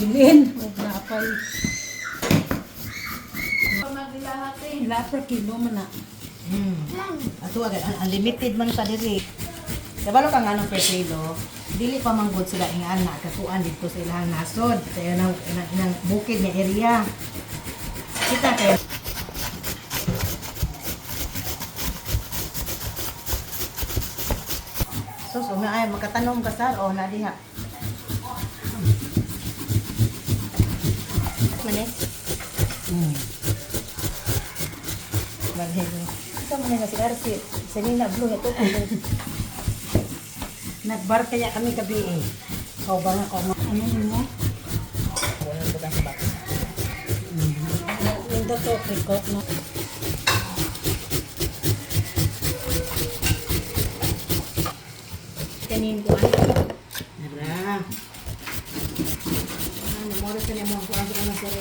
Bilin og napay. Ila per kilo man na. Ato agad unlimited man sa diri. Kabalo ka nga ng per kilo, dili pa manggod sila ingaan na kakuan dito sa ilang nasod, sa ilang bukid nga area. Kita kay Sus, una ay makatanom ka sar o na diha. Mane? Balhin. Ito man na si RC. Selena Blue ito. Nagbar kaya kami gabi eh. Kau ba nga kau ano nimo? Wala ba sa bata? Nindot to krikot no. Kanin ko ano? Nara. Ano, moro sa niya mo ang kuan sa sir.